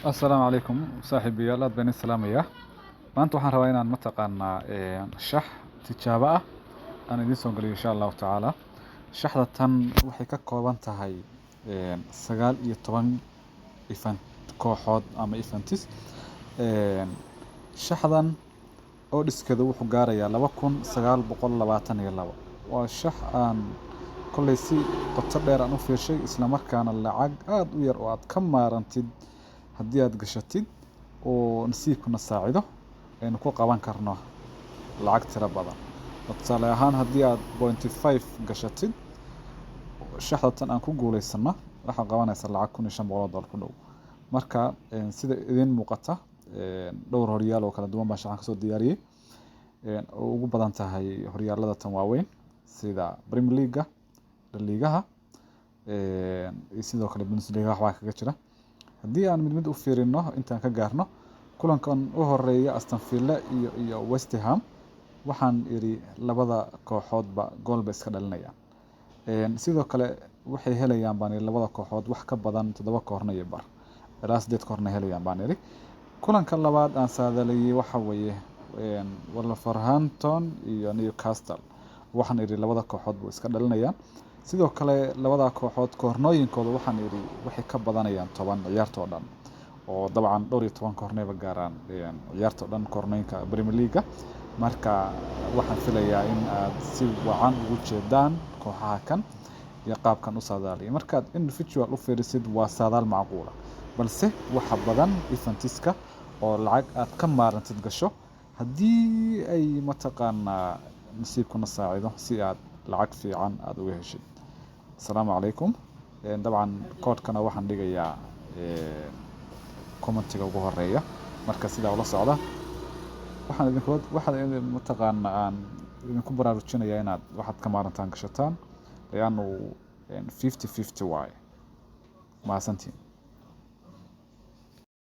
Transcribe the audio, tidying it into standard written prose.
Assalaamu calaykum saaxiibayaal, aad baan idin salaamayaa. Maanta waxaan rabaa inaan mataqaanaa shax tijaabo ah aan idiin soo geliyo, insha Allahu tacaala. Shaxda tan waxay ka kooban tahay 19 event, kooxood ama events. Shaxdan oddskeedu wuxuu gaarayaa 2922. Waa shax aan kolley si qoto dheer aan u fiirshay, isla markaana lacag aad u yar oo aad ka maarantid haddii aad gashatid oo nasiibkuna saacido, aynu ku qaban karno lacag tiro badan. Tusaale ahaan, haddii aad 0.5 gashatid shaxda tan aan ku guuleysano, waxaad qabanaysaa lacag $1500 ku dhow. Marka sida idiin muuqata, dhowr horyaal oo kala duwan baan shaxan kasoo diyaariyey, oo ugu badan tahay horyaalada tan waaweyn sida Premier League-ga, La Ligaha iyo sidoo kale Bundesliga waxbaa kaga jira. Haddii aan mid mid u fiirino intaan ka gaarno kulankan u horeeya, Aston Villa iyo West Ham, waxaan iri labada kooxoodba gool bay iska dhalinayaan. Sidoo kale waxay helayaan baan iri labada kooxood wax ka badan 7 koorna iyo bar ilaa 8 koorna helayaan baan iri. Kulanka labaad aan saadaliyey waxa weeye Wolverhampton iyo Newcastle. Waxaan iri labada kooxood buu iska dhalinayaan. Sidoo kale labada kooxood koornooyinkooda waxaan iri waxay ka badanayaan 10 ciyaarta oo dhan, oo dabcan dhowr iyo toban koornayba gaaraan ciyaarta oo dhan koornooyinka Premier League-ga. Marka waxaan filayaa in aad si wacan ugu jeedaan kooxaha kan iyo qaabkan u saadaaliyay. Markaad individual u fiirisid, waa saadaal macquula, balse waxa badan eventska oo lacag aad ka maarantid gasho haddii ay mataqaanaa nasiibkuna saacido, si aad lacag fiican aad uga heshid. Asalaamu calaykum. Dabcan koodhkana waxaan dhigayaa commentiga ugu horeeya. Marka sidaa ula socda. Waxaan idinku waxaan idin mataqaana aan idinku baraarujinayaa inaad waxaad ka maarantaan gashataan, liannu 50-50 waaye. Mahadsantiin.